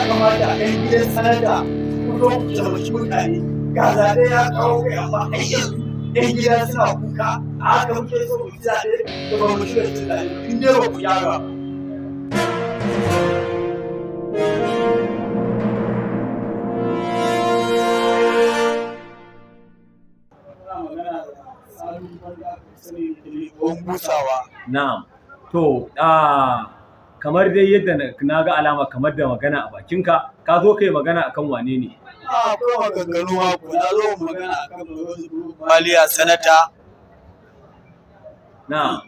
Kamata a yan gidan sanata ku zo ku taimaki mutane. Ga zaɓe ya kawo kai, amma har yanzu yan gida suna kuka. A haka muke so mu ci zaɓe? Da ba mu shirya cin zaɓe in dai ba ku gyara ba. Busawa. Na'am. To, kamar dai yadda na ga alama kamar da magana a bakinka, ka zo kai magana akan wane ne? Akwai maganganu mako, na zo magana akan Maliya sanata. Na'am.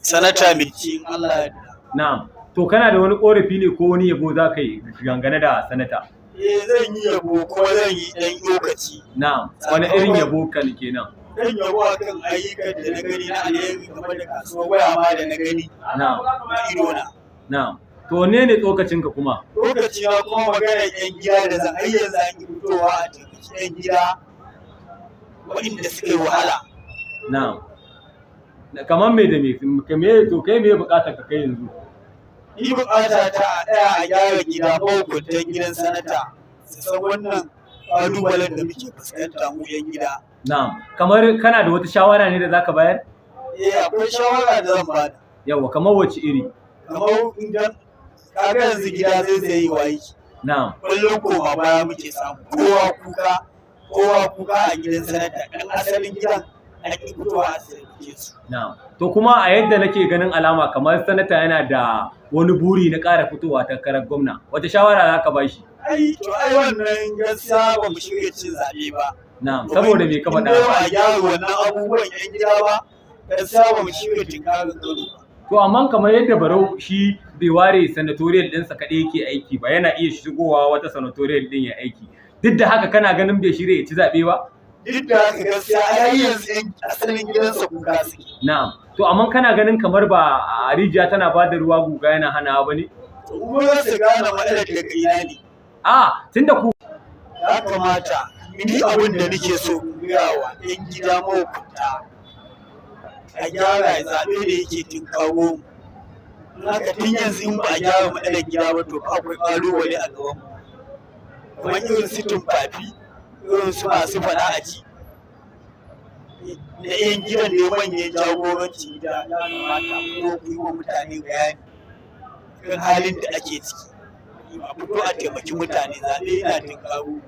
Sanata mai ci in Allah ya yarda. Na'am. To, kana da wani korafi ne ko wani yabo za ka yi dangane da sanata? Eh, zan yi yabo kuma zan yi dan lokaci. Na'am. Wani irin yabo kan kenan? Zan yabo akan ayyukan da na gani na alheri, game da kasuwar waya ma da na gani na idona. Na'am. To, wanne ne tsokacinka kuma? Lokaci na kuma maganar yan gida da zan ai yanzu an yi fitowa a taimaki yan gida waɗanda suka yi wahala. Na'am. Kamar me da me, me to kai me bukatar ka kai yanzu? Ni bukata ta a ɗaya, a gyara gida, mahukuntan gidan sanata su san wannan ƙalubalen da muke fuskanta mu yan gida. Na'am. Kamar kana da wata shawara ne da zaka bayar? Eh, akwai shawara da zan bada. Yawwa, kamar wace iri? Kamar idan kaga yanzu gida zai zai yi wayi. Kullum koma baya muke samu, kowa kuka, kowa kuka a gidan sanata, ɗan asalin gidan a ƙi fitowa a taimake su. Na'am. To, kuma a yadda nake ganin alama kamar sanata yana da wani buri na ƙara fitowa takarar gwamna. Wata shawara za ka ba shi? Ai to, ai wannan gaskiya ba mu shirya cin zaɓe ba. Na'am. Saboda me ka In dai faɗa? ba a gyara wannan abubuwan yan gida ba, gaskiya ba mu shirya tunkarin Kano ba. To, amma kamar yadda Barau shi bai ware senatorial ɗinsa kaɗai yake aiki ba, yana iya shigowa wata senatorial ɗin ya aiki. Duk da haka kana ganin bai shirya ya ci zaɓe ba? Duk da haka gaskiya ai yanzu yan asalin gidansa kuka suke. Na'am. To, amma kana ganin kamar ba a rijiya tana ba da ruwa guga yana hanawa ba ne? To, kuma za su gane matsalar daga ina ne. A tunda ku Ya kamata ni abin da nake so in gaya wa yan gida mahukunta, a gyara zaɓe da yake tunkaro mu. In haka tun yanzu in ba a gyara matsalar gida ba, to fa akwai ƙalubale a gaban mu, kamar irin su Tumfafi, irin su masu faɗa a ji da yan gidan ne, manyan jagoranci gida, ya kamata ko ku yi wa mutane bayani kan halin da ake ciki, a fito a taimaki mutane, zaɓe yana tunkaro mu.